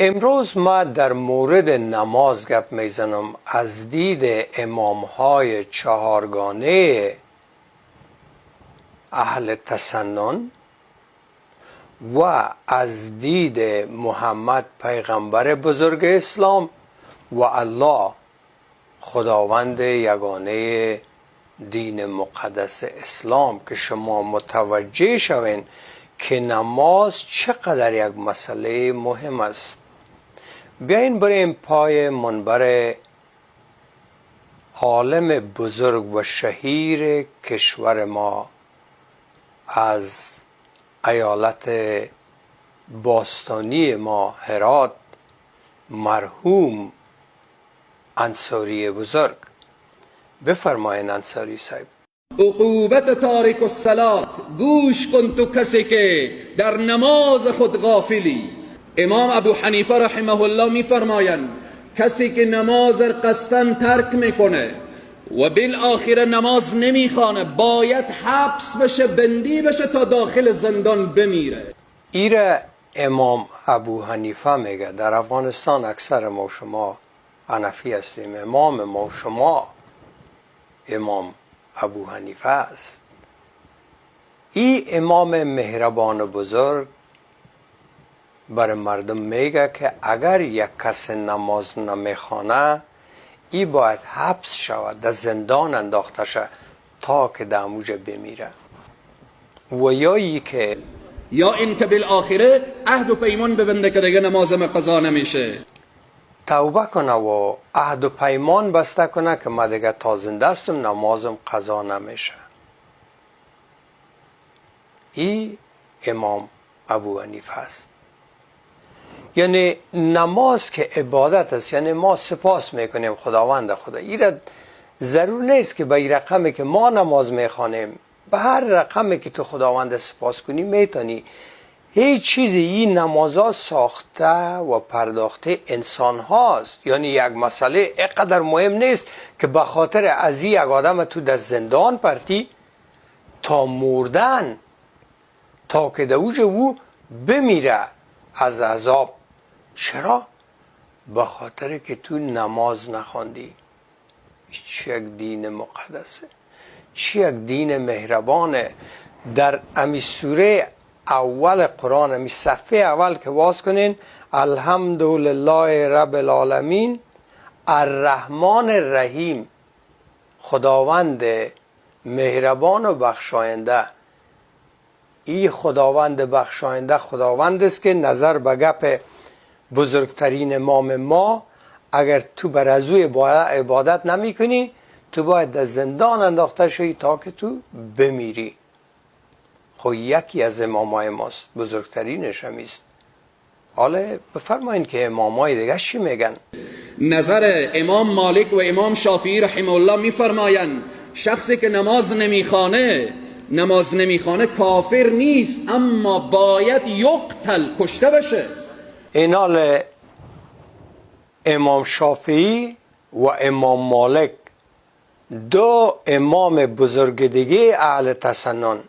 امروز ما در مورد نماز گپ میزنم از دید امام های چهارگانه اهل تسنن و از دید محمد پیغمبر بزرگ اسلام و الله خداوند یگانه دین مقدس اسلام، که شما متوجه شوین که نماز چقدر یک مسئله مهم است. بیاین بریم پای منبر عالم بزرگ و شهیر کشور ما از ایالت باستانی ما هرات، مرحوم انصاری بزرگ. بفرمایین انصاری صاحب. عقوبت تارک الصلاة، گوش کن تو کسی که در نماز خود غافلی. امام ابو حنیفه رحمه الله میفرمایند کسی که نماز قصداً ترک میکنه و بالآخره نماز نمیخوانه باید حبس بشه، بندی بشه تا داخل زندان بمیره. ایره امام ابو حنیفه میگه. در افغانستان اکثر ما شما حنفی هستیم، امام ما شما امام ابو حنیفه است. ای امام مهربان و بزرگ بر مردم میگه که اگر یک کس نماز نمیخوانه ای باید حبس شود، در زندان انداخته شود تا که در اموجه بمیره. و یا ای که یا این که بالآخره عهد و پیمان ببنده که دیگه نمازم قضا نمیشه، توبه کنه و عهد و پیمان بسته کنه که من دیگه تا زنده هستم نمازم قضا نمیشه. ای امام ابو حنیفه است. یعنی نماز که عبادت است، یعنی ما سپاس میکنیم خداوند خدا. ایره ضرور نیست که به این رقمی که ما نماز میخوانیم، به هر رقمی که تو خداوند سپاس کنی میتونی. هیچ چیزی این نمازها ساخته و پرداخته انسان هاست. یعنی یک مسئله اینقدر مهم نیست که به خاطر از این یک آدم تو در زندان پرتی تا مردن، تا که در اوج او بمیره از عذاب. چرا؟ به خاطر که تو نماز نخواندی. چه یک دین مقدسه، چه یک دین مهربانه. در امی سوره اول قرآن، امی صفحه اول که باز کنین، الحمدلله رب العالمین الرحمن الرحیم، خداوند مهربان و بخشاینده. ای خداوند بخشاینده خداوند است که نظر به گپ بزرگترین امام ما، اگر تو بر از او عبادت نمی کنی تو باید در زندان انداخته شوی تا که تو بمیری. خب یکی از امامای ماست، بزرگترینش هم است. حالا بفرمایین که امامای دیگه چی میگن؟ نظر امام مالک و امام شافعی رحمه الله میفرمایند شخصی که نماز نمیخوانه کافر نیست، اما باید یقتل، کشته بشه. اینال امام شافعی و امام مالک، دو امام بزرگ دیگه اهل تسنن،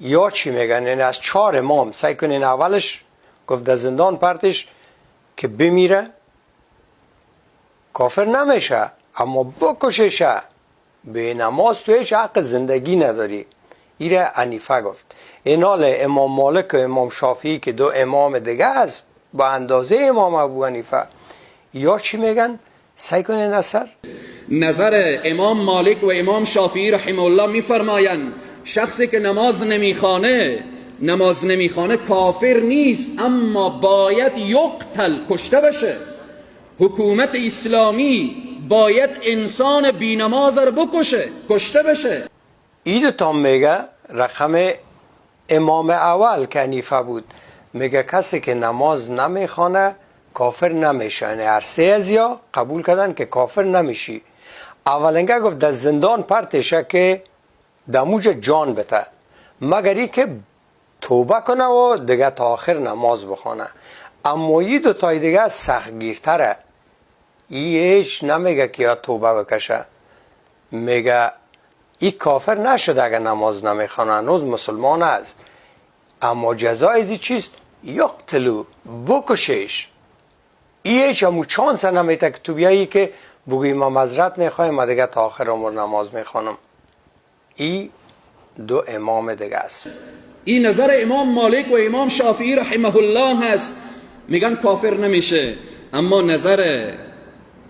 یا چی میگن؟ یعنی از چهار امام سعی کنین، اولش گفت در زندان پرتش که بمیره کافر نمیشه، اما بکششه، به نماز تو هیچ حق زندگی نداری. ایره حنیفه گفت. اینال امام مالک و امام شافعی که دو امام دیگه است با اندازه امام ابو حنیفه، یا چی میگن؟ سعی کنین اثر نظر امام مالک و امام شافعی رحمه الله میفرمایند شخصی که نماز نمیخوانه کافر نیست، اما باید یقتل، کشته بشه. حکومت اسلامی باید انسان بی نماز رو بکشه، کشته بشه. این دو تا میگه رقم امام اول که حنیفه بود، میگه کسی که نماز نمیخوانه کافر نمیشه. یعنی هر سه از یا قبول کردن که کافر نمیشی. اولنگه گفت در زندان پرتشه که دموج جان بته، مگر ای که توبه کنه و دیگه تا آخر نماز بخوانه. اما این دو تای دیگه سختگیرتره، ای هیچ نمیگه که یا توبه بکشه، میگه ای کافر نشده اگه نماز نمیخوانه، هنوز مسلمان است، اما جزای ازی چیست؟ یقتلو، بکشش. هیچ همو چانس نمیته که تو بیایی که بگویی ما معذرت میخوایم، ما دیگه تا آخر عمر نماز میخوانم. ای دو امام دیگه است. این نظر امام مالک و امام شافعی رحمه الله هست، میگن کافر نمیشه. اما نظر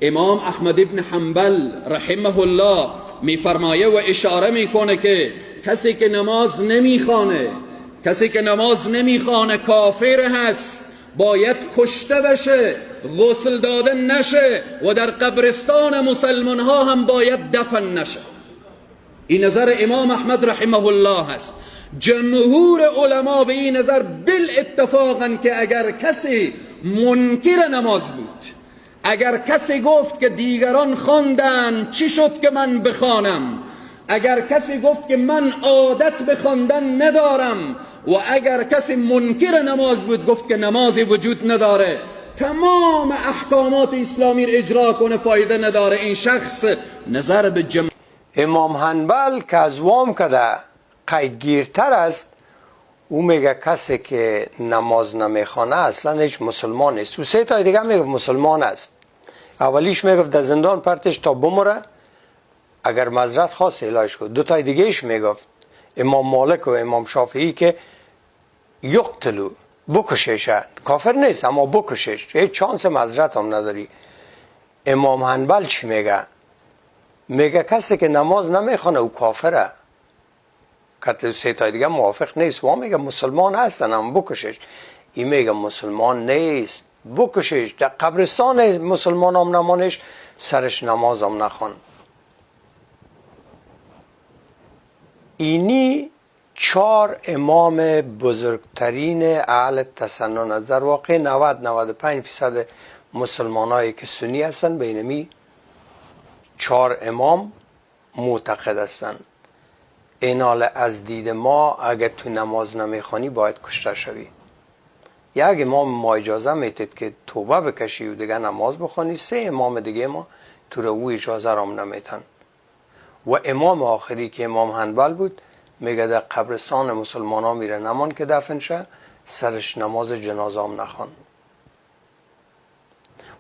امام احمد ابن حنبل رحمه الله میفرمایه و اشاره میکنه که کسی که نماز نمیخوانه، کسی که نماز نمیخوانه کافر هست، باید کشته بشه، غسل داده نشه و در قبرستان مسلمان ها هم باید دفن نشه. این نظر امام احمد رحمه الله هست. جمهور علما به این نظر بالاتفاقا که اگر کسی منکر نماز بود، اگر کسی گفت که دیگران خواندن چی شد که من بخوانم، اگر کسی گفت که من عادت به خواندن ندارم، و اگر کسی منکر نماز بود گفت که نمازی وجود نداره، تمام احکامات اسلامی را اجرا کنه فایده نداره، این شخص نظر به امام حنبل که از وام کده قیدگیرتر است، او میگه کسی که نماز نمیخوانه اصلا هیچ مسلمان نیست. او سه تا دیگه میگه مسلمان است. اولیش میگفت در زندان پرتش تا بمره، اگر معذرت خواست علاج کن. دو تای دیگهش میگفت امام مالک و امام شافعی که یقتلو، بکشش، کافر نیست اما بکشش، هیچ چانس معذرت هم نداری. امام حنبل چی میگه؟ میگه کسی که نماز نمیخوانه او کافره. که سه تای دیگه موافق نیست. و میگه مسلمان هستن هم بکشش. این میگه مسلمان نیست، بکشش، در قبرستان مسلمان هم نمانش، سرش نماز هم نخوان. اینی چهار امام بزرگترین اهل تسنن است. در واقع 90-95% مسلمانایی که سنی هستند به اینمی چهار امام معتقد هستند. اینال از دید ما اگه تو نماز نمیخوانی باید کشته شوی. یک امام ما اجازه میتید که توبه بکشی و دیگه نماز بخوانی، سه امام دیگه ما تو رو او اجازه رام نمیتن. و امام آخری که امام حنبل بود میگه در قبرستان مسلمان ها میره نمان که دفن شه، سرش نماز جنازه هم نخوان.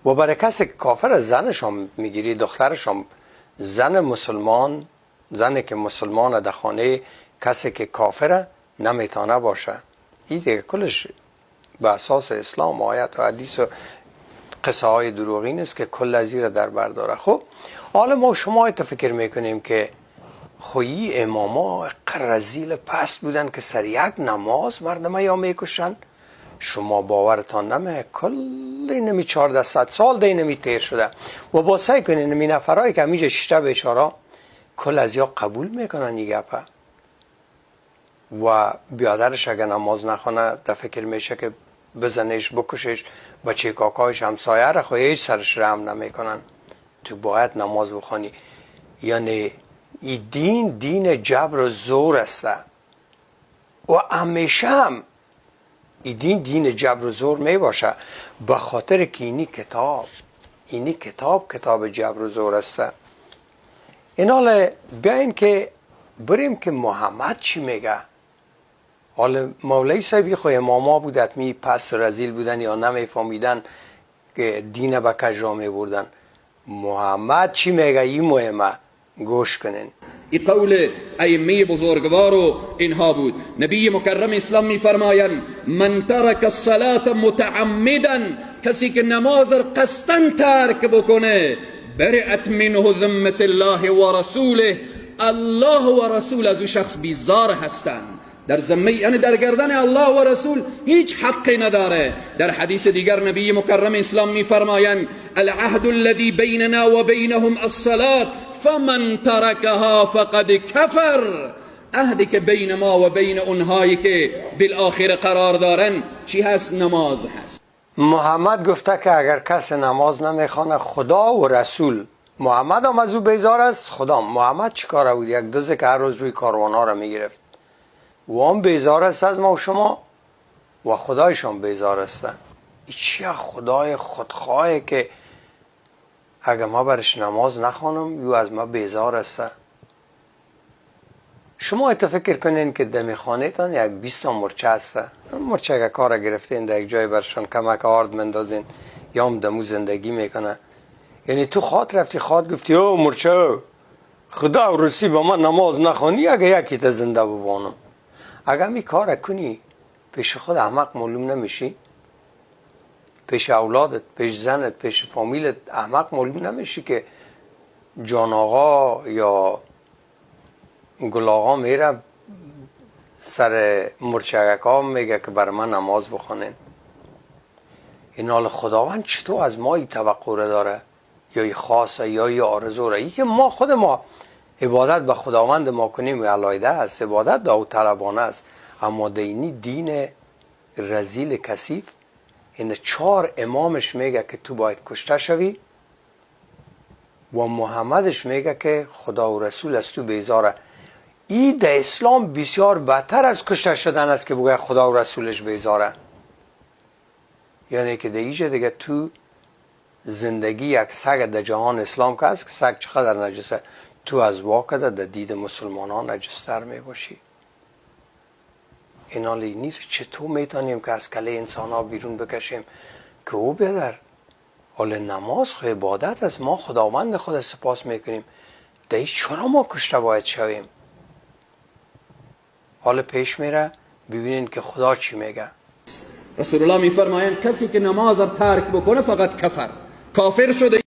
و برای کسی که کافر زنش هم میگیری، دخترش هم، زن مسلمان، زنی که مسلمان در خانه کسی که کافره نمیتانه باشه. این دیگه کلش به اساس اسلام آیت و حدیث و قصه های دروغین است که کل از را در بر داره. خب حالا ما شما فکر میکنیم که خویی اماما رذیل پست بودن که سر یک نماز مردم یا میکشن. شما باورتان نمه کل نمی 1400 سال دی نمی تیر شده و با سعی کنین نمی نفرایی که همیشه ششته بیچارا کل از یا قبول میکنن این گپه و بیادرش اگه نماز نخونه در فکر میشه که بزنش بکشش، بچه کاکایش همسایه را خو هیچ سرش رحم نمیکنن. تو باید نماز بخوانی. یعنی این دین دین جبر و زور است و همیشه هم این دین دین جبر و زور می باشه، به خاطر که اینی کتاب، اینی کتاب کتاب جبر و زور است. این حال بیاین که بریم که محمد چی میگه. حالا مولوی صاحبی خو اماما بودت می پس رذیل بودن یا نمیفهمیدن که دین به کج را می بردن. محمد چی میگه این مهمه، گوش کنین. این قول ائمه بزرگوار و اینها بود. نبی مکرم اسلام میفرمایند من ترک الصلاة متعمدا، کسی که نماز را قصدا ترک بکنه، برئت منه ذمت الله و رسوله، الله و رسول از او شخص بیزار هستند. در ذمه یعنی در گردن الله و رسول هیچ حقی نداره. در حدیث دیگر نبی مکرم اسلام میفرمایند العهد الذي بیننا و بینهم الصلاة فمن ترکها فقد کفر. عهدی که بین ما و بین اونهایی که بالآخره قرار دارن چی هست؟ نماز هست. محمد گفته که اگر کس نماز نمیخوانه خدا و رسول، محمد هم از او بیزار است. خدا محمد چیکاره بود؟ یک دوزه که هر روز روی کاروان را میگرفت و هم بیزار است از ما و شما و خدایشان بیزار هستن. این چیه خدای خودخواهه که اگه ما برش نماز نخوانم یو از ما بیزار است؟ شما ایتا فکر کنین که دمی خانه تان یک 20 تا مرچه هست، مرچه اگه کار گرفتین در یک جای برشان کمک آرد مندازین یا هم دمو زندگی میکنه. یعنی تو خواد رفتی، خواد گفتی او مرچه خدا و رسی با من نماز نخوانی اگه یکی تا زنده ببانم. اگه می کار کنی پیش خود احمق معلوم نمیشی؟ پیش اولادت، پیش زنت، پیش فامیلت احمق معلوم نمیشی که جان آقا یا گل آقا میره سر مرچگک ها میگه که بر من نماز بخوانین. این حال خداوند چطور از ما ای توقع داره یا ای خاصه یا ای آرزو را؟ ای که ما خود ما عبادت به خداوند ما کنیم و علایده است، عبادت داوطلبانه است. اما دینی دین رذیل کثیف این 4 امامش میگه که تو باید کشته شوی و محمدش میگه که خدا و رسول از تو بیزاره. ای در اسلام بسیار بدتر از کشته شدن است که بگه خدا و رسولش بیزاره. یعنی که در اینجا دیگه تو زندگی یک سگ در جهان اسلام که است که سگ چقدر نجسه، تو از واقع در دید مسلمانان نجستر می باشی. این حال نیست چطور میتونیم که از کله انسان ها بیرون بکشیم که او بیادر حال نماز خو عبادت است، ما خداوند خود سپاس میکنیم، در چرا ما کشته باید شویم؟ حال پیش میره ببینین که خدا چی میگه. رسول الله میفرمایند کسی که نماز را ترک بکنه فقط کفر، کافر شده.